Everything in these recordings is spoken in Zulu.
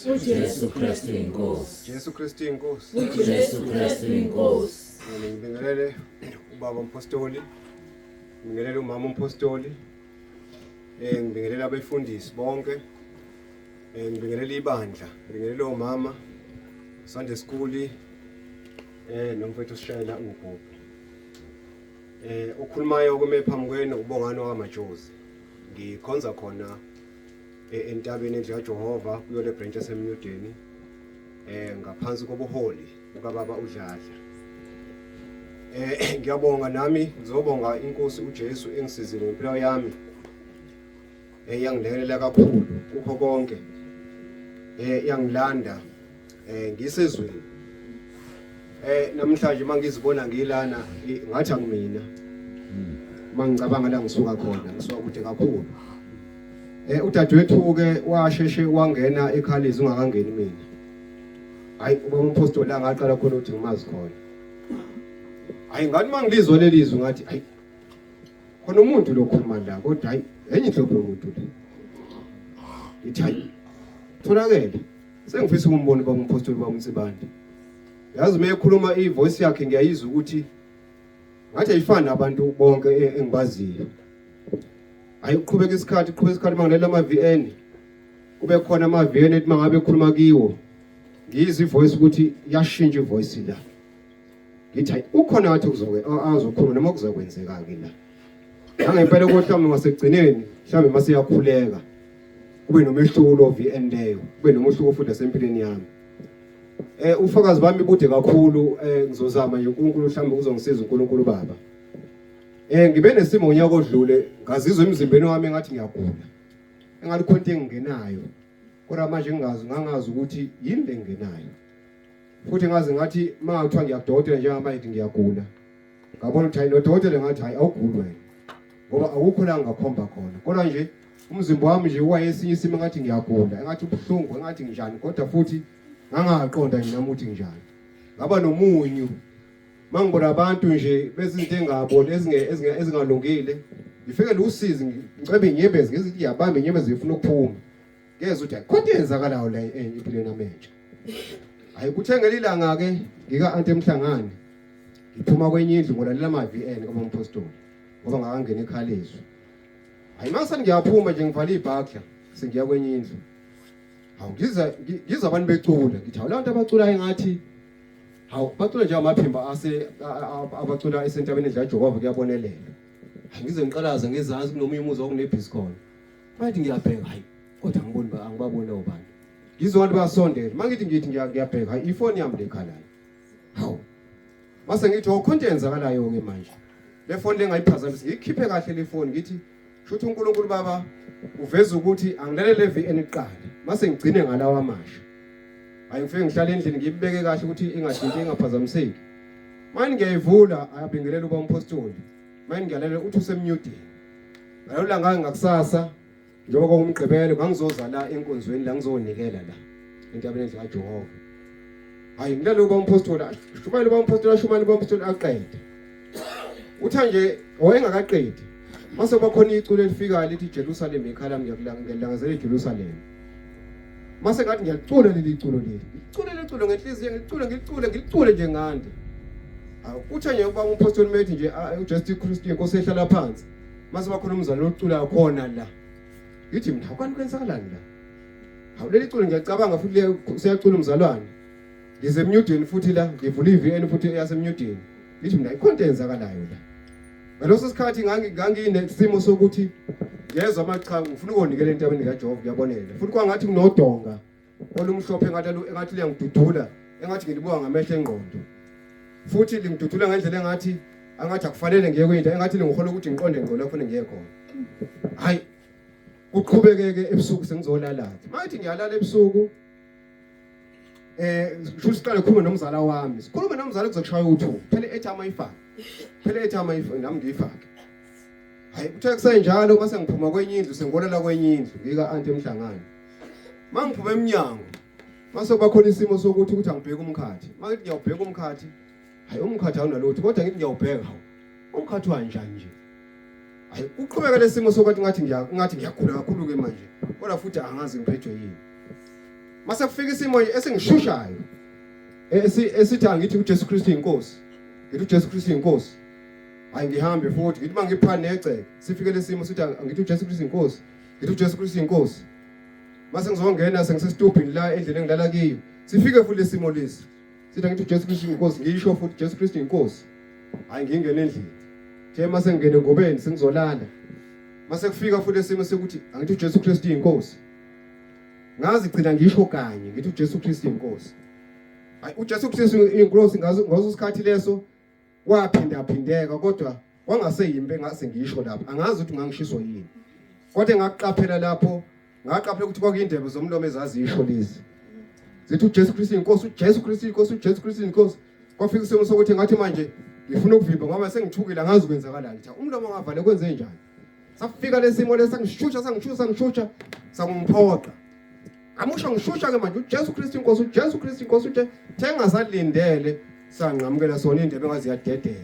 uJesu Kristu inkosi. Jesu Kristu inkosi. uJesu Kristu inkosi. Ngibingelele ubaba umpostoli, ngibingelele umama umpostoli, ngibingelele abefundisi bonke, ngibingelele ibandla, ngibingelele omama, Sunday school, nomfethu sishayela ubhobho. Okhulumayo kume phambi kwenu uBongani wakaMajozi. Ngikhonza khona entabeni endlu kaJehova kuyo le branch yaseMnyudeni ngaphansi kobuholi bukababa uDladla. Ngiyabonga nami ngizobonga inkosi uJesu engisizile ngempilo yami. Yangilekelela kakhulu kukho konke. Yangilanda ngisezweni. Namhlanje mangizibona ngilana ngathi angimina. Mangicabanga la ngisuka khona ngisuka kude kakhulu. Udadewethu ke washeshe wangena ekhalizi ungakangeni mina. Hayi ubaba umpostoli angaqala khona ukuthi ngimazi khona. Hayi ngathi mangilizwa lelizwi ngathi hayi khona umuntu lokhuluma la kodwa hayi enye inhlobo yomuntu le. Ngithi hayi tholakele sengifisa ukumbona ubaba umpostoli baba uNsibande. Yazi uma ekhuluma ivoice yakhe ngiyayizwa ukuthi ngathi ayifani nabantu bonke engibaziyo. Hayi uqhubeka isikhathi uqhubeka isikhathi mangilela ama VN kube khona ama VN ethi mangabe ekhuluma kiwo ngiyizwa ivoice ukuthi yashintsha ivoice la. Ngithi hayi ukhona ngathi kuzoke azokhuluma noma kuzokwenzeka ke la. Nangempela mhlawumbe ngasekugcineni mhlawumbe mase yakhuleka kube nomehluko lo VN leyo kube nomehluko futhi nasempilweni yami. Ufakazi bami bude kakhulu ngizozama nje uNkulunkulu mhlawumbe uzongisiza uNkulunkulu baba. Ngibe nesimo ngonyaka odlule ngazizwa emzimbeni wami engathi ngiyagula. Engathi khona into engingenayo. Kodwa manje ngingazi ngangazi ukuthi yini lengenayo. Futhi ngaze ngathi makuthiwa ngiyakudokotela njengamanje ngiyagula. Ngabona ukuthi hayi nodokotela ngathi hayi awuguli wena. Ngoba akukho la ngingakhomba khona. Kodwa nje umzimba wami nje wayesinye isimo engathi ngiyagula, engathi ubuhlungu, engathi nginjani kodwa futhi ngangaqonda nje nami ukuthi nginjani. Ngaba nomunyu. Mangibona abantu nje bezinto engaboni ezingalungile ngifike lusizi ngicebe inyembezi ngizithi ngiyabamba inyembezi ngifuna ukuphuma. Ngezwe ukuthi kodwa yenzakalayo la empilweni yami entsha. Hayi kuthengela ilanga ke ngika anti emhlangane. Ngiphuma kwenye indlu ngolalela ama VN kaba umpostoli ngoba ngakangena ekhalizwe. Hayi mase ngiyaphuma nje ngivala ibhakla sengiya kwenye indlu. Hawu ngiza ngizwa abantu becula ngithi hawu lantu abaculayo ngathi hawu bacula nje amaphimba ase abacula esentabeni endla Jehova kuyabonelela. Ngize ngiqalaze ngezansi kunomunye umuzi okunebhizi khona. Bathi ngiyabheka hayi kodwa angiboni angibaboni labo bantu. Ngizwa abantu bayasondela. Mangithi ngithi ngiyabheka hayi ifoni yami lekhalayo. Hawu. Mase ngithi oh khonto yenzakalayo ke manje. Le foni lengayiphazamisa ngiyikhiphe kahle le foni ngithi shuthi uNkulunkulu baba uveza ukuthi angilalele le VN iqale. Mase ngigcine ngalawa amasha. Hayi ngifike ngihlale endlini ngiyibeke kahle ukuthi ingashintshe ingaphazamiseki. Manje ngiyayivula ayabingelela uba umpostoli. Manje ngiyalela uthi usemnyudeni. Ngalelo langa ngakusasa njengoba kwakumgqibelo ngangizoza la enkonzweni la ngizonikela la entabeni endlu kaJehova. Hayi ngilale uba umpostoli shumayela uba umpostoli ashumayela uba umpostoli aqede. Utha nje wayengakaqedi. Mase kwakhona iculo elifikayo lithi Jerusalem ikhala ngiyakulangazela iJerusalem. Mase ngathi ngiyacula leli culo leli. Ngicule leli culo ngenhliziyo ngicule ngicule ngicule nje ngande. Utha nje uba umpostoli methi nje uJesu Kristu inkosi ehlala phansi. Mase bakhona umzali oculayo khona la. Ngithi mina kwani kwenzakalani la? Hawu leli culo ngiyacabanga futhi siyacula umzalwane. Ngize emnyudeni futhi la ngivula iVN futhi eyasemnyudeni. Ngithi mina ikhonto eyenzakalayo la. Ngaleso sikhathi nganginesimo sokuthi ngezwa amacha ngifuna ukunikela entabeni kaJehova kuyabonela. Futhi kwangathi kunodonga olumhlophe engathi engathi liyangidudula engathi ngilibuka ngamehlo engqondo. Futhi lingidudula ngendlela engathi angathi akufanele ngiye kwinto engathi lingihola ukuthi ngiqonde ngqo la kufanele ngiye khona. Hayi kuqhubekeke ebusuku sengizolala ke. Mayithi ngiyalala ebusuku kusho siqale khuluma nomzala wami. Sikhulume nomzala kuzokushaya u2. Phela ethi amayifake. Phela ethi amayifake nami ngiyifake. Hayi kuthe kusenjalo mase ngiphuma kwenye indlu sengolala kwenye indlu ngika anti emhlangano. Mangiphuma eminyango mase kuba khona isimo sokuthi ukuthi angibheke umkhathi. Mangithi ngiyawubheka umkhathi hayi umkhathi awunalutho kodwa ngithi ngiyawubheka hawu umkhathi wanjani nje. Hayi kuqhubeka lesimo sokuthi ngathi ngathi ngiyagula kakhulu ke manje. Kodwa futhi angazi ngiphethwe yini. Mase kufika isimo nje esingishushayo esithi angithi uJesu Kristu inkosi, ngithi uJesu Kristu inkosi, hayi ngihambe futhi ngithi mangiphane negceke sifike lesimo sithi angithi uJesu Kristu inkosi, ngithi uJesu Kristu inkosi. Mase ngizongena sengisesitubhini la endlini engilala kiyo, sifike futhi lesimo lesi sithi angithi uJesu Kristu inkosi, ngisho futhi Jesu Kristu inkosi, hayi ngingene endlini. The mase ngingene ngobeni sengizolala, mase kufika futhi lesimo sekuthi angithi uJesu Kristu inkosi. Ngazi gcina ngisho kanye ngithi uJesu Kristu inkosi. Hayi uJesu Kristu inkosi ngazo isikhathi leso waphinda phindeka, kodwa kwangaseyimpe engase ngisho lapha, angazi ukuthi ngangishiswa yini, kodwa engakuqaphela lapho ngaqaphela ukuthi kwakuyindebe zomlomo ezazisho lezi zithi uJesu Kristu inkosi, uJesu Kristu inkosi, uJesu Kristu inkosi. Kwafika isimo sokuthi ngathi manje ngifuna ukuvimba ngoba sengithukile, angazi kwenzakalani, cha umlomo ngavale kwenze njani. Safika lesimo lesi sangishusha sangishusha sangishusha sangiphoqa. Amusha ngishusha ke manje uJesu Kristu inkosi, uJesu Kristu inkosi, uJesu thengasalindele sanqamukela sona indebe engazi yadedela.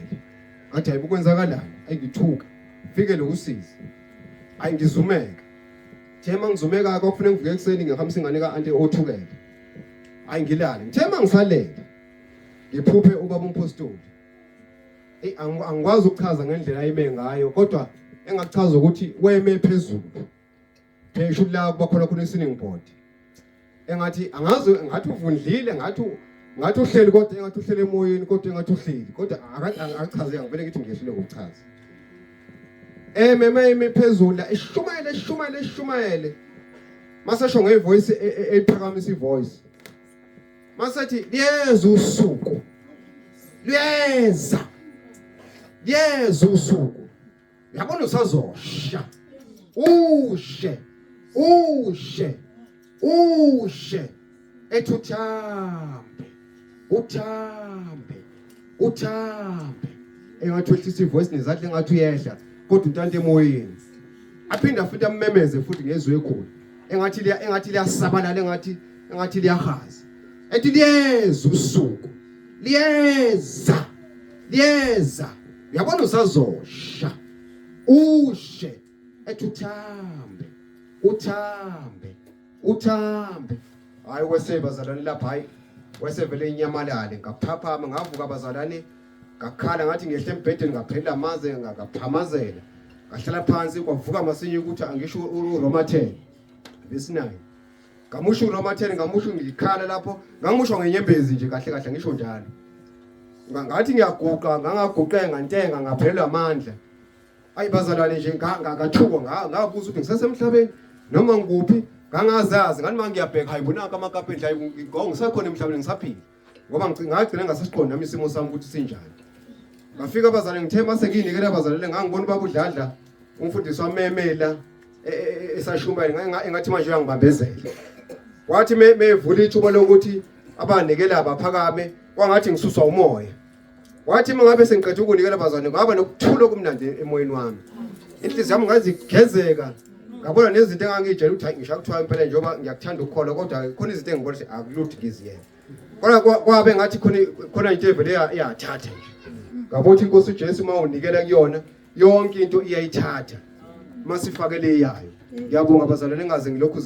Ngathi hayi kwenzakalani, ayingithuka fike lokusiza, ayi ngizumeka. Ngithe mangizumeka kwakufanele ngivuke ekuseni ngihambise ingane ka-anti othukele, ayi ngilale. Ngithe mangisalele ngiphuphe ubaba umpostoli. Eyi angikwazi ukuchaza ngendlela ayime ngayo, kodwa engakuchaza ukuthi weme phezulu pheshu la kuba khona khona i-ceiling board, engathi angazi, ngathi uvundlile, ngathi uhleli, kodwa engathi uhleli emoyeni, kodwa engathi uhleli, kodwa akachazeka, ngivele ngithi ngiyehlule ngokuchaza. Ememe ime phezulu la eshumayele eshumayele eshumayele, masesho ngevoice ephakamisa ivoice, masethi liyeza usuku, liyeza, liyeza usuku, yabona usazosha, ushe ushe ushe, ethi uthambe uthambe uthambe, engathi wehlisa ivoice nezandla engathi uyehla, kodwa untanta emoyeni. Aphinda futhi amemeze futhi ngezwi ekhulu, engathi liya engathi liyasabalala, engathi liyahaza, ethi liyeza usuku, liyeza, liyeza, uyabona usazosha ushe, ethi uthambe uthambe uthambe. Hayi wese bazalwane lapha, hayi wesevele inyamalale. Ngaphaphama ngavuka bazalwane, ngakhala ngathi ngehle embhedeni, ngaphelela amanzi, ngaphamazela, ngahlala phansi. Kwavuka masinya ukuthi angisho uRoma 10 verse 9. Ngamusho uRoma 10, ngamusho ngikhala lapho, ngangisho ngenyembezi nje kahle kahle ngisho njalo. Ngathi ngiyaguqa, ngangaguqe ngantenga, ngaphelelwa amandla. Ayi bazalwane nje ngathukwa, ngabuza ukuthi ngisesemhlabeni noma ngikuphi, ngangazazi. Ngathi uma ngiyabheka, hayi bonaka amakapendle, hayi ngisakhona emhlabeni, ngisaphila, ngoba ngagcina ngasesiqonda nami isimo sami ukuthi sinjani. Ngafika abazalwane, ngithe mase ngiyinikela abazalwane, ngangibona ubaba uDladla umfundisi wamemela esashumayela, engathi manje uyangibambezela. Wathi mevula ithuba lokuthi abanikela baphakame, kwangathi ngisuswa umoya. Wathi uma ngabe sengiqeda ukunikela abazalwane, ngaba nokuthula okumnandi emoyeni wami, inhliziyo yami ngazigezeka, ngabona nezinto engangiyijela ukuthi hayi ngisho kuthiwa impela njengoba ngiyakuthanda ukukholwa, kodwa khona izinto engibona ukuthi akulutho ngiziyena, kodwa kwabe ngathi khona into evele yathatha nje. Ngabona ukuthi inkosi uJesu uma unikela kuyona yonke into iyayithatha masifakele yayo. Ngiyabonga abazalwane, ngaze ngilokhu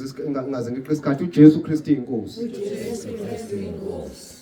ngaze ngiqe isikhathi. uJesu Kristu inkosi, uJesu Kristu inkosi.